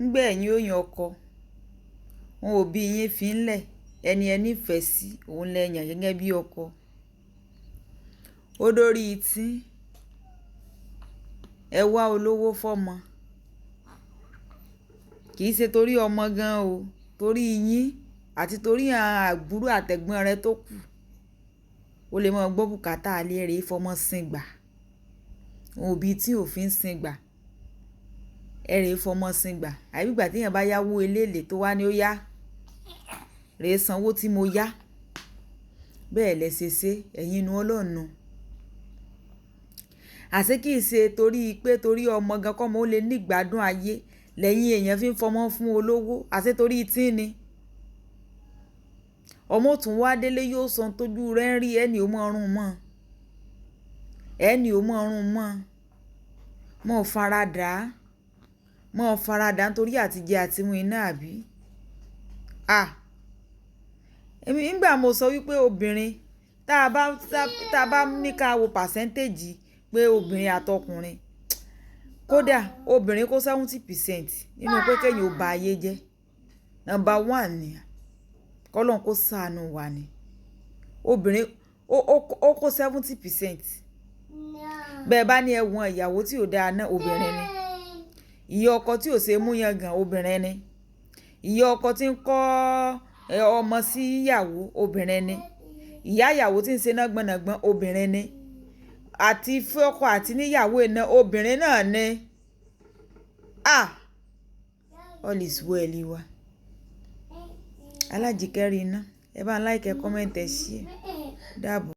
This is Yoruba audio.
Ńgbà ẹ̀yin ó yan ọkọ, wọn òbí yín fi ń lẹ̀, ẹni ẹ nífẹ̀ẹ́ sí, òun lẹ yàn gẹ́gẹ́ bí ọkọ. Ó dórí tí ẹ wá olówó fọ́mọ. Kì í ṣe torí ọmọ gan o, torí yín àti torí àwọn àbúrò àtẹ̀gbọ́n rẹ tó kù. Ó lè máa gbọ́ bùkátà alẹ́ rẹ̀ fọmọ sin gbà. Àwọn òbí tí ò fi ń sin gbà, ẹ rè fọmọ sin gbà. Àbí ìgbà tí èèyàn bá yáwó eléèlé tó wá ní ó yá, rè sanwó tí mo yá. Bẹ́ẹ̀ lẹ ṣe ṣe, ẹ̀yin inú Ọlọ́run nu. Àṣé kì í ṣe torí pé torí ọmọ gan kọ́ ọmọ ó lè ní ìgbádùn ayé lẹ́yìn èèyàn fi ń fọmọ fún olówó. Àṣé torí tí ni. Ọmọ ó tún wá délé yóò sọ ohun tójú rẹ̀ ń rí, ẹni ò mọ̀ ọ́rùn mọ́. Ẹni ò mọ̀ ọ́rùn mọ́. Mọ́ faradà. Mọ́ faradà nítorí àtijẹ àti mu iná àbí? À! Èmi nígbà mo sọ wípé obìnrin tá a bá ní ká wo percentage pé obìnrin àtọkùnrin, kódà obìnrin kó 70% nínú pé kí èèyàn ó ba ayé jẹ́. Number one ni, kọ́lọ́hun kó ṣàánú wa ni. Obìnrin ó kó 70%. Bẹ́ẹ̀ bá ní ẹ̀wọ̀n ìyàwó tí ò dáa náà, obìnrin ni. Ìyá ọkọ tí ò ṣe mú yangàn, obìnrin ni. Ìyá ọkọ tí ń kọ́ ọmọ sí ìyàwó, obìnrin ni. Ìyá ìyàwó tí ń ṣe nágbọ̀nàgbọ̀n, obìnrin ni. Àti fẹ́ ọkọ àti níyàwó iná, obìnrin náà ni. Ah! All is well wa. Alájíkẹ́rí iná. Ẹ bá ń like, comment, ẹ share. Dàbọ̀.